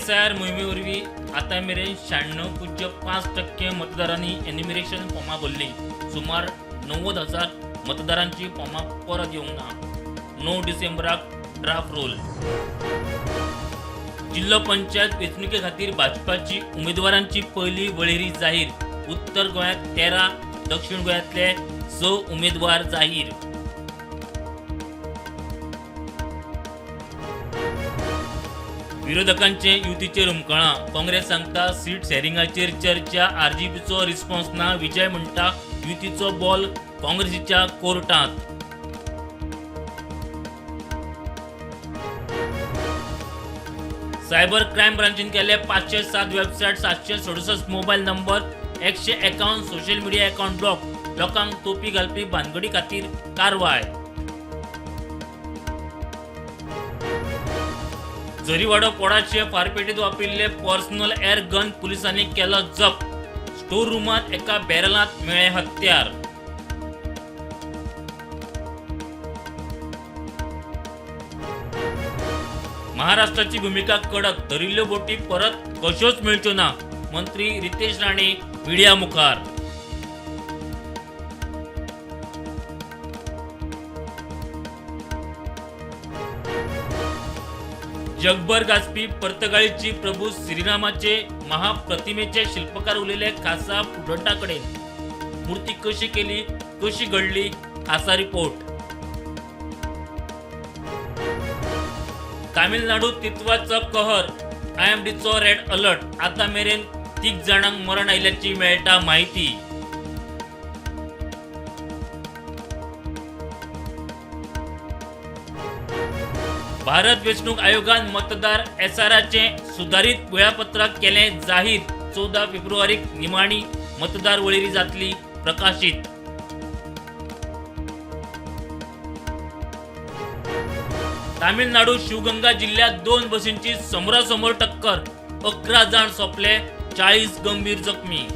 SIR मोहिमे वरवीं आतां मेरेन 96.5% मतदारांनी एन्युमरेशन फॉर्मां भरलीं. सुमार 90,000 मतदारांची फॉर्मां परत येवंक ना. 9 डिसेंबराक ड्राफ्ट रोल. जिल्लो पंचायत वेंचणुके खातीर भाजपाची उमेदवारांची पयली वळेरी जाहीर. उत्तर गोंयांत 13, दक्षिण गोंयांतले 6 उमेदवार जाहीर. विरोधकांचे युतीचेर हुमकळां. काँग्रेस सांगता सीट शॅरिंगाचेर चर्चा. आरजीपीचो रिस्पॉन्स ना. विजय म्हणटा युतीचो बॉल काँग्रेसीच्या कोर्टांत. सायबर क्रायम ब्रांचीन केले 507 website, 767 mobile number, 151 social media account block. लोकांक तोपी घालपी भानगडी खातीर कारवाय. जरीवाडो पोडाचे फारपेटीत वापरिल्ले पर्सनल एअर गन पुलिसांनी केलो जप्त. स्टोर रुमांत एका बॅरलांत मेळ्ळें हत्यार. महाराष्ट्राची भूमिका कडक, धरिल्ल्यो बोटी परत कश्योच मेळच्यो ना, मंत्री रितेश राणे मिडिया मुखार. जगभर गाजपी पर्तगाळीची प्रभू श्रीरामाचे महाप्रतिमेचे शिल्पकार उलयले खासा प्रुडंटा कडेन. मूर्ती कशी केली, कशी घडली, खासा रिपोर्ट. तामिळनाडू तित्वाचो कहर, आयएमडीचो रेड अलर्ट. आता मेरेन 3 जाणांक मरण आयिल्ल्याची मेळटा म्हायती. भारत वेंचणूक आयोगान मतदार एसआराचें सुदारीत वेळापत्रक केलें जाहीर. 14 फेब्रुवारीक निमाणी मतदार वळेरी जातली प्रकाशीत. तामिळनाडू शिवगंगा जिल्ह्यात 2 बसींची समोरासमोर टक्कर, 11 जाण सोंपले, 40 गंभीर जखमी.